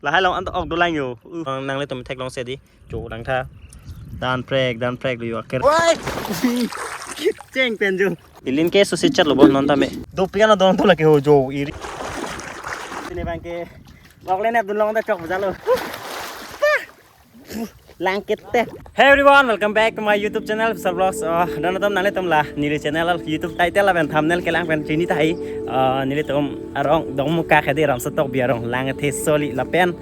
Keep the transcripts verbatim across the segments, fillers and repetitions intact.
Lahai long an ta ok dolang yo. Uh, nanglitum theklongse di. Jo langtha. Dan prek, dan prek do yo aker. Wai! Cheng pen jo. Ilin ke susi chat lo bo non tame. Dopik an adon to lake ho jo iri. Sini bang ke. Bok le nep dun long ta chok bajalo. Lang kete. Hey everyone, welcome back to my YouTube channel, Vishal Vlogs. Uh, don atum nanglitum la neli channel YouTube title lapen thumbnail kelang pen chini tahai. Uh, nelitum arong Dongmukak hedi Ramsa Tokbi arong lang the soli lapen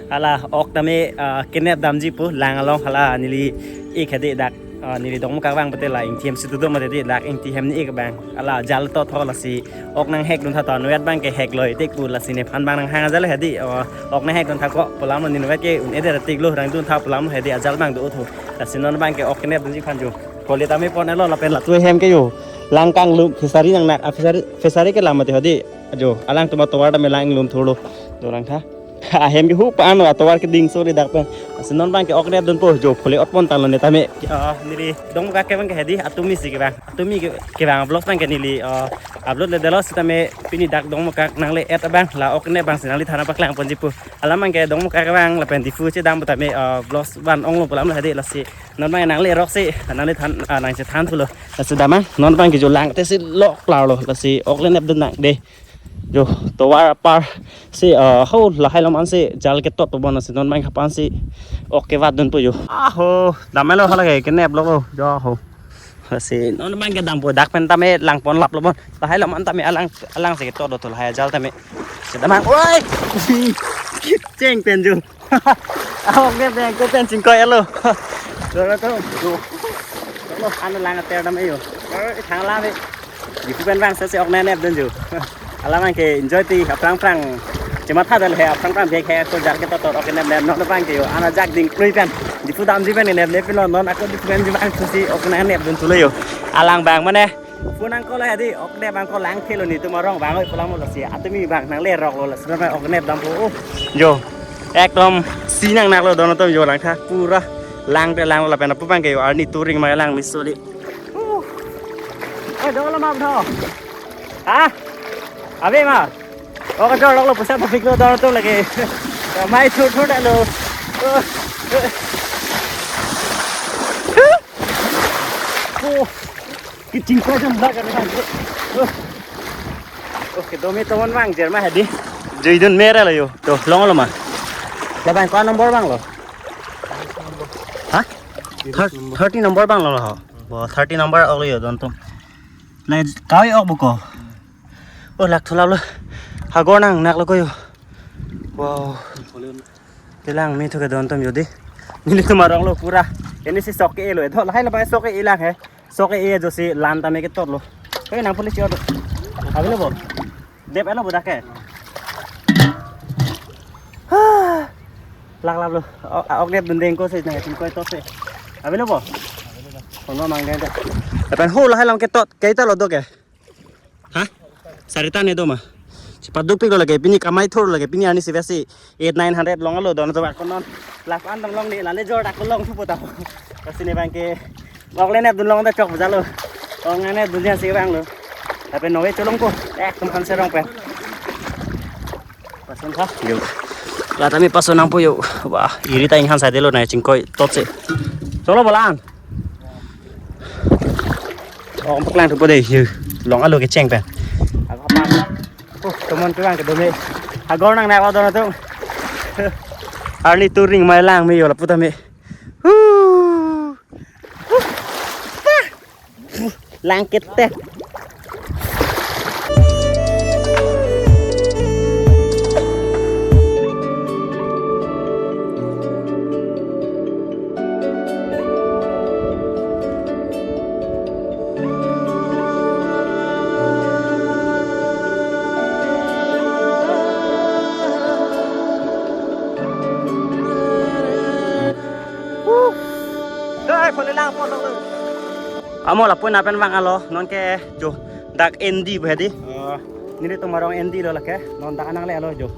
hala ok tame, uh, kenep damji pu lang along hala neli ik hedi dak, uh, neli Dongmukak vang pute la ingti hem si tudo mate di dak ingti hem ni ik bang hala jal to tho lasi ok nanghek dun tha to nuet bang ke hek loi tik pu lasi nephan bang nanghang ajal hedi, uh, ok nanghek dun tha ko pu alam lo ni nuet ke un-e der tik lo rang dun tha pu alam lo hedi ajal bang do tho. Lasi non bang ke ok kenep damji phan jo. Koli tame pon elo lapen la tu hem ke yo. Lang kanglum fishery nangnak, a fishery, fishery ke lam mate hedi. Jo, alangtum atovar tame lang lum thurlo. Do langtha. Ahem ke hu pa ano atovar ke ding soli dak pen. Lasi non bang ke ok nep dunpo jo phule ot pon tanglo ne tame. Ah, neli Dongmukak ke bang ke hedi atumi si ke bang. Atumi ke, ke bang vlogs bang ke neli, ah, upload le delo sitame pini dak Dongmukak nangle et abang la ok nep bang si nangli thana paklang ponji pu. Alam bang ke Dongmukak ke bang lapen Diphu chedam pu tame, ah, vlogs ban onglo pu alam lo hedi lasi. Non bang nangle rok si nangli than, ah, nangchethan thulo. Lasi damang non bang ke jo lang te si lok klar lo lasi ok le nep dun nang de. Jo, tovar apar si, ah, ho lahai long an si jal ketot pu bon si non bang hapan si ok kevat dunpo jo. Aho, damai lo hala ke kenep lo jo ho. Si non bang ke dampo dak pen tame lang pon lap lo bon. Lahai long an tame alang alang si ketot do to lahai jal tame. Si damang. Wai! Cheng pen jo. Ahok de bang ko pen chingkoi alo. Dora to. Do. Lo ano lang ater dam ayo. Oi, thang la me. Diphu pen bang se se ok nanep dun jo. Alam bang ke enjoy ti aphrang phrang. Chematha dal he aphrang phrang bek he ko jal ketotot ok nep nep non bang ke yo. Ana jak ding krui pen. Diphu damji pen nep nep lo non ako Diphu pen ji bang si ok nanep dun thulo yo. Alang bang mane. Phone ang ko la hedi ok nep bang ko lang thelo nelitum arong bang oi pu alam lo si atumi bang nangle rok lo lasi bang ok nep dampo. Oh. Jo. Ekdom si nangnak lo don atum jo langtha pura lang te lang lo lapen apu bang ke yo arni touring mai lang mi soli. Uh. Eh, dolo ma bro. Ha? Ave ma. Oh, kajor lok lo pusat topik lo dor tu lagi. Mai thur thur dak lo. Oh. Oh. Kechingkoi jam bak kan. Oh. Oke, domi tomon bang jer ma hedi. Jui dun mera lo yo. To, long lo ma. Labang ko number bang lo. Ha? Thir-, thirty number bang lo ho. Bo thirty number ok lo yo don atum. Lai koi ok buko. Oh, lak thulap lo. Hagor nangnak lo ko yo. Wow. Telang mi thu ke don atum yo di. Nelitum arong lo pura. Ini si sok ke lo. Ito lahai lo pai sok ke ilang he. Sok ke jo si lan tame ketot lo. Koi nang police yo. Available. Dep elo bodak ke. Lak lap lo. O, ok dep dun deng ko se nang chingkoi to se. Available. Kono mang deng dep. Lapen ho lahai long ketot. Kaita lo do ke. Ha? Sarita ne do ma. Chepaduk pik lo lake pini kamai thur lake pini arni si besi eight nine hundred long lo don to bak konon. Lak an dam long ni lale jor dak long thupo ta. Lasi ne bang ke. Bok le nep dun long ta chok bajalo. Ong ne dun jan si bang lo. Tapi noe cholong ko. Eh, tum han serong pe. Pason tha. Yo. La tame pason nangpo yo. Wah, iri ta inghan sa delo na chingkoi tot se. Cholo bolan. Oh, paklang thupo de, yo. Long alo kecheng pen. Ako pa. Oh, tomon tuang ke dome. Hagor nangnak lo don atum. Arni touring mai lang me yo lapu tame. Huh. Huh. Lang kete. Dai, pale lang pon lo. Amo lapu na pen vang alo, non ke jo dak N D bu hedi. Oh, nelitum arong N D lo lake, non dak anang le alo jo.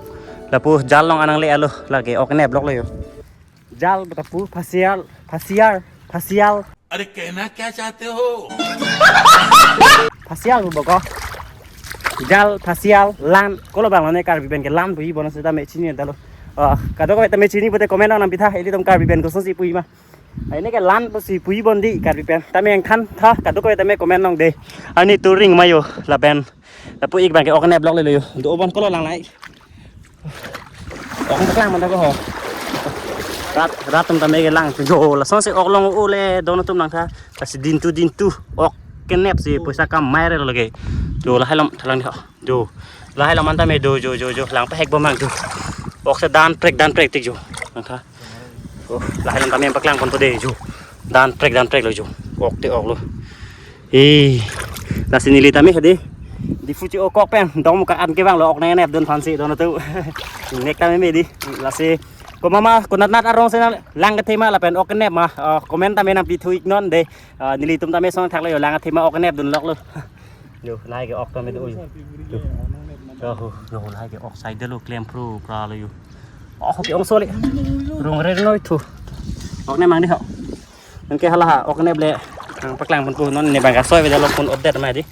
Lapu jal long anang le alo lake, ok ne blok lo yo. Jal betapu phasial, phasial, phasial. अरे कहना क्या चाहते हो? Phasial bu boko. Jal, phasial, lan, kolo bang lone Karbi pen ke lan bu i bono seta me chini dalo. Ah, kadokave tame chini pute comment nang nangpi tha, ilitum Karbi pen kosonsi pu-i ma. Ah, ini ke lan pusi pu-i bon dei Karbi pen. Tame nangthan tha, kadokave tame comment nang dei. Arni touring ma jo, lapen lapu-ik abang ke ok nep lok le lo jo. Do bon kolo lang lai. Ok paklang man ta ko ho. Rat, rat atum tame kelang jo, lasonsi ok longlo le don atum nang tha. Lasi dintu dintu ok kenep si poisa kamai re lo lake. Jo, lahai along thalang dei ho. Jo, lahai along man tame do, jo, jo, jo, lang pehek bom abang jo. Ok si dan prek, dan prek tik jo. Nang tha. Oh, lahai along tame paklang ponpo dei jo. Dan prek, dan prek lo jo. Ok te ok lo. Eh, lasi neli tame hedi. Diphu che-okok pen dong muka an kevang lo, ok nep dun fansi don atum. Nek tame me dei. Lasi komat ma, konatnat arong si nanglang kethe ma lapen ok nep ma, ah, comment tame nangpi thu-ik non dei. Ah, nelitum tame song thak lo jo, lang kethe ma ok nep dun lok lo. Jo, lahai ke ok tame do jo. Jo, jo, lahai ke ok sai de lo, klem phru phra lo jo. Oh, ke ong so le. Rong re noi thu. Ok nep mang dei ho. Anke hala ha, ok nep le nangpaklang ponpo, non ne abang ke soi veda lo pon update ma dei.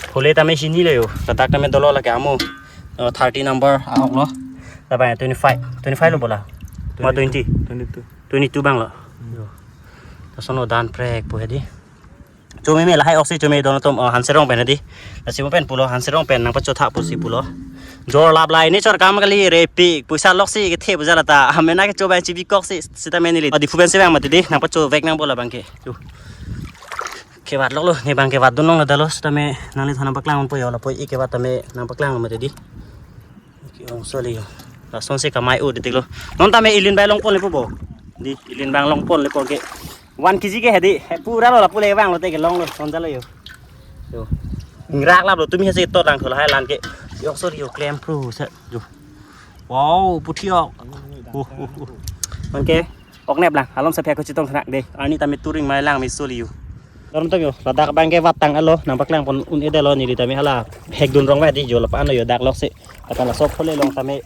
Hole tame chini le jo, ladak tame dolo lake amo. Oh, thirty number a-ok lo. Lapen twenty-five, twenty-five lo bola. Ma twenty. Twenty-two. Twenty-two abang lo. Jo. Lason lo dan prek po hedi. Chome me lahai ok si chome don atum, oh, Hanserong pen hedi. Lasi mo pen pulo, Hanserong pen nangpacho tha pusi pulo. Jor lap lai ni chor kam kali re pi, poisa lok si kethe puja lata. Amena kecho abang chibi kok si, sitame neli Diphu pen si vang mati dei, nangpacho vek nang bola abang ke. Jo. Kevat lok lo, ne abang kevat dun long lada lo, sitame nangli than nangpaklang ponpo jo, lapu-ik kevat tame nangpaklang mati dei. Ke ong so le jo. Lasonsi kamai o dei tik lo. Non tame ilin bai long pon le po bo. Dei, ilin abang long pon le po ke. One K G ke hedi, he pura lo lapu le vang lo te kelong lo, son ja lo jo. Jo. Ngrak lap lo, tumi hesi to tang thola hai lan ke. Jo, sorry jo, klem phru se. Jo. Wow, puthi ok. Uh, uh, uh. Anke, ok nep lang, halom sa phe ko chetong thnak dei. Arni tame touring ma lang me so le jo. Don atum jo, ladak abang ke vat tang alo, nangpaklang pon un-e det lo, neli tame hala phek dun rong ma dei jo, lapu-an lo jo dak lok si. Lapen laso phole along tame,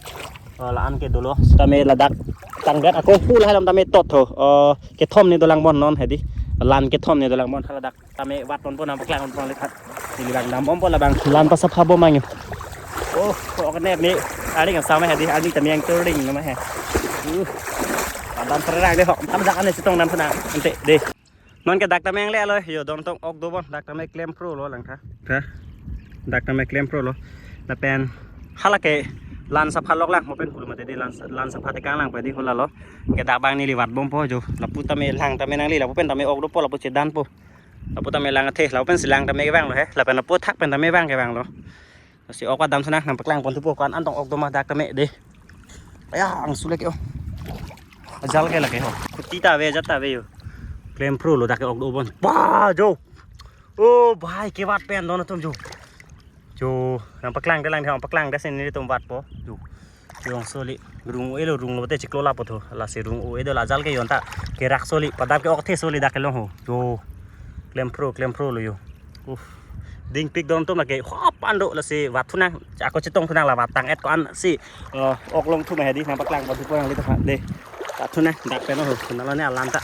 oh, la-an ke dolo. Tame ladak tang det ako hu lahai along tame tot ho. Oh, kethom ni dolang bon non hedi. Lan kethom ni dolang bon, haladak tame vat ponpo, nangpaklang ponpo le tha. Neli abang dam bompo, labang lan pasapha bom abang jo. Oh, ok nep me. Arni kangsam hedi, arni tame nangtouring ma he. Uh. Dam terang dei ho. Tam dak ane chetong dam sana. Ante dei. Non ke dak tame nangle lo jo, don atum, ok do bon, dak tame klem phru lo lang tha. Tha. Dak tame klem phru lo. Lapen hala ke lan sapha lok lang, mo pen pulo mati dei, lan, lan sapha tekang lang pa dei hala lo. Ke dak abang neli vat bompo jo. Lapu tame lang tame nangle, lapu pen tame ok dopo, lapu chedanpo. Lapu tame lang kethe, lapu pensi lang tame kevang lo he. Lapen lapu thak pen tame vang kevang lo. Lasi ok vat dam sana nangpaklang pon thupo, ko-an an tong ok do ma dak tame dei. Aya, angsu lake o. Ajal ke lake ho. Kuti ta ave, ajat ta ave jo. Klem phru lo dak ke ok do bon. Ba jo. Oh, bhai, kevat pen don atum jo. Jo, nangpaklang det lang, nangpaklang det si nelitum vatpo. Jo. Jo, ong so le. Rung o-e lo, rung lo te chiklo lapo tho. Lasi rung o-e do, la ajal ke jo anta kerak so le, padap ke ok the so le dak kelong ho. Jo. Klem phru, klem phru lo jo. Uh. Dingpik don atum lake, hop an do, lasi vat thu nang, ako chetong thu nang, la vat tang et ko-an si, eh, ok long thu ma hedi, nangpaklang pon thupo nangli ta dei. Vat thu nang, dak pen ho, nalo ne alan ta.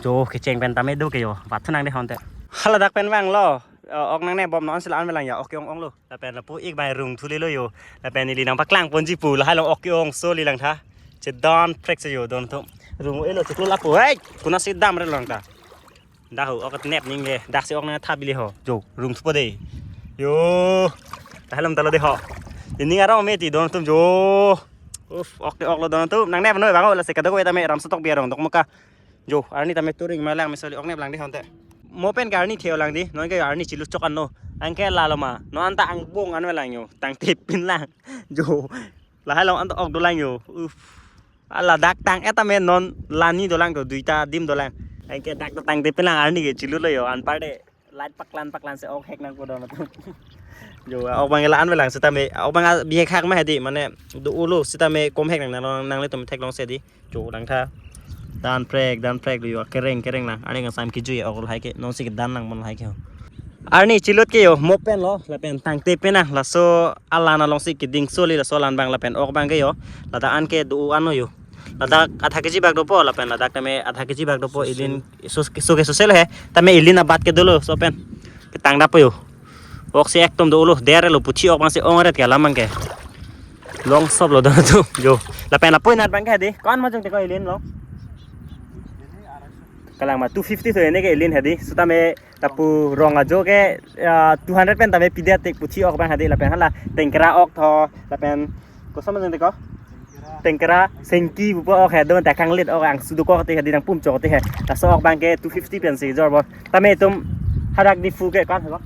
Jo, kecheng pen tame do ke jo, vat thu nang dei ho ante. Hala dak pen vang lo, eh, ok nangne bom non si la-an me lang jo, ok ke-ong ong lo. Lapen lapu-ik abang rung thu le lo jo. Lapen neli nangpaklang ponji pu, lahai along ok ke-ong so le lang tha. Chedan prek se jo don atum. Rung o-e lo chiklo lapo, hei, konatsi dam re lo lang ta. Dak ho, ok nep ning le, dak si ok nangthap le ho. Jo, rung thupo dei. Jo. Dak halom ta lo dei ho. Ining arong me ti don atum jo. Uf, ok ke-ok lo don atum. Nangne pano bang ho, lasi kadokave tame Ramsotok bi arong dokmoka. Jo, arni tame touring ma lang me so le, ok nep lang dei ho ante. Mo pen ke arni theo lang dei, non ke arni chilu chok anlo. Anke lalo ma, non anta angbong an me lang jo. Tangte pin lang. Jo. Lahai along anta ok do lang jo. Uf. Ala dak tang et tame non lani dolang to, duita dim dolang. Anke dak ta tangte pin lang, arni ke chilu lo jo, anpar de light paklan paklan si ok hek nangpo don atum. Jo, ok abang la-an me lang sitame, ok abang bihek hak ma hedi, mane do ulo sitame kom hek nang, nang, nanglitum theklong se dei. Jo lang tha. Dan prek, dan prek lo jo, kereng, kereng lang. Arni kangsam kejui ok lahai ke, non si kedan lang mon lahai ke ho. Arni chilut ke jo, mo pen lo, lapen tangte pin lang, laso alan along si keding so le, laso alan abang lapen ok abang ke jo, ladak an ke do an lo jo. Ladak athak keji bak dopo, lapen ladak tame athak keji bak dopo, ilin so, so ke sosel he, tame ilin abat ke dolo, so pen. Ketang dapo jo. Ok si ekdom dolo, der lo, puthi ok abang si ongret ke alam abang ke. Long sop lo do tu. Jo. Lapen lapu inat abang ke di. Ko-an ma jong te ko ilin lo. Kalang ma two fifty tho ene ke ilin hedi. Sutame lapu rong ajo ke, ah, two hundred pen tame pidet tik puthi ok abang hedi, lapen hala tengkra ok tho, lapen koson ma jong te ko. Tengkra, sengki pupo ok he, do ta kanglit ok angsu dokok te hedi, nangpum chok te he. Laso ok abang ke two fifty pen si jor bo. Tame itum hadak Diphu ke ko-an he ko?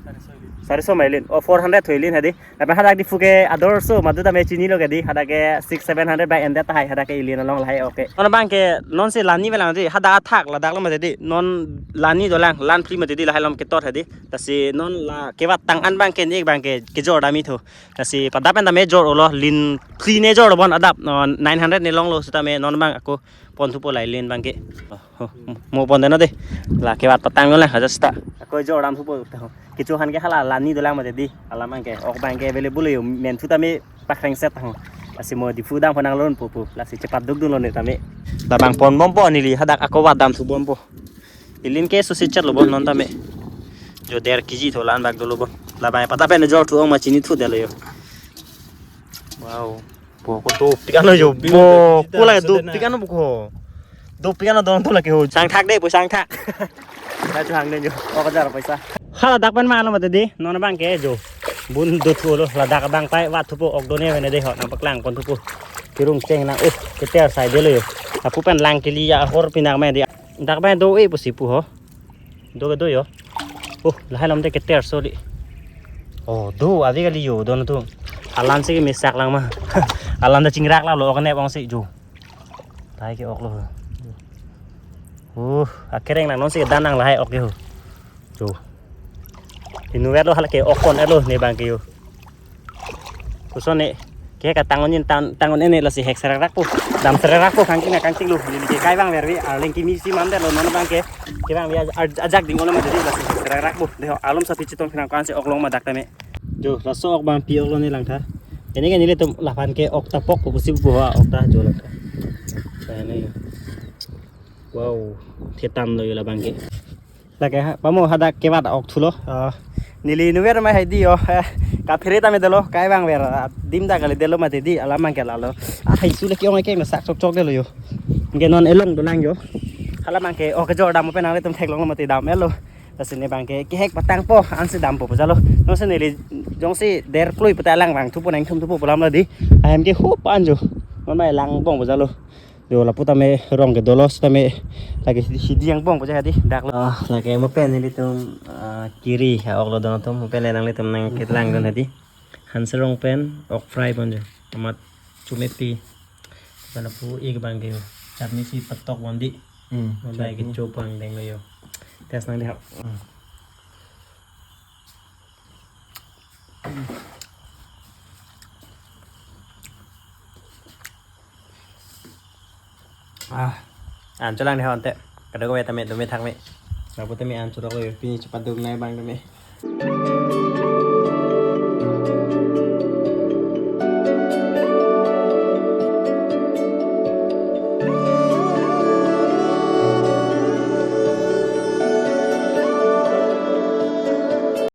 Sariso ma ilin. O, four hundred tho ilin hedi. Lapen hadak Diphu ke ador so madu tame chinilo ke di, hadak ke six seven hundred bai endet tahai hadak ke ilin along lahai ok ke. Non abang ke non si lani velang di, hadak athak ladak lo mati di, non lani dolang, lan phli mati di, lahai along ketot hedi. Lasi non la kevat tang an abang ke ni abang ke kejor dam-i tho. Lasi pada pen tame jor-olo, lin phli ne jor bon adap, non nine hundred ne longlo sutame non abang ako pon thupo la ilin abang ke. Oh, oh, mo pon deno de. La kevat patang lo la, hajar seta. Ako jor dam thupo ta ho. Kecho han ke hala lani dolang mati di. Alam abang ke, ok abang ke available yo, men thu tame pakreng set ho. Lasi mo Diphu dam honang lon pupu. Lasi chepat duk dun lo ne tame. Labang pon bompo neli, hadak ako vat dam thu bompo. Ilin ke susi chet lo bon non tame. Jo der kg tho lan bak dolo bon. Labang pada pen jor thu ong ma chini thu delo yo. Wow. Bo ko dopik ano jo. Dopik ano, bo ko la dopik ano bo ko. Dopik ano dong tu lagi ho. Sangthak de, bo sangthak. Ka chu hang de jo. Ok hajar paisa. Hala dak pen ma ano mati di. Non abang ke jo. Bun do thulo, ladak abang pai vat thupo, ok do ne vene de ho, nangpaklang pon thupo. Kirung cheng nang, uh, keter sai delo yo. Lapu pen lang kili ahor pinak me di. Dak pen do-e pusi pu ho. Do ke do yo. Oh, lahai alam te keter so di. Oh, do, ave kali yo, do na tu. Alam si kemesak lang ma. Alam ta chingrak lang lo, ok ne bang si jo. Lahai ke ok lo. Uh, akereng nang non si dan nang lahai ok ke ho. Jo. Inutvet lo hala ke ok kon lo ne abang ke yo. Koson ne, ke ka tangon in tan, tangon ene lasi hek serak rak po. Dam serak rak po, kangching na kangching lo. Neli ke kai abang verve, arleng kimi si mandetlo non abang ke. Ke abang verve aj-, ajak ding-olo mati di lasi hek serak rak po. De ho, alom sa pichi tong pinang ko-an si ok long ma dak tame. Jo, laso ok abang pi ok lo ne langtha. Ene ke nelitum laphan ke ok ta pok po pusi pu ha ok ta jo langtha. Sa ene. Wow, thetan lo yo labang ke. Lake ha, pamo hadak kevat ok thulo. Ah, neli inutvet ma hai di yo. Eh, kaphere tame dolo, kai abang ver, ah, dim dak kali delo mati di, alam abang ke lalo. Ah, hai su le ke-ong ke na sak chok chok delo yo. Ke non elong dolang yo. Hala abang ke, ok jor dam pen nanglitum theklong lo mati dam-et lo. Lasi ne abang ke, kehek patang po, ansi dampo pu jalo. Non si neli, jongsi der klui pata lang vang thupo nang thum thupo pu alam lo di. Ahem ke hup an jo. Non abang lang bong pu jalo. Jo lapu tame rong ke dolo sitame lake hidi, hidi angbong pu ja hedi dak lo. Ah, lake mo pen nelitum, ah, kiri ha ok lo don atum mo pen le nanglitum nangketlang don hedi. Hanserong pen ok fry pon jo. Tomat chumepi. Mana pu ik abang ke. Chutney si patok pon di. Hmm, mo bai ke chutney. Cho pang deng lo yo. Test nang di ha. Hmm. Ah, an cholang de ho ante. Kadokave tame dome thak me. Lapu tame an chorok lo yo, pini chepat duk nai abang tame.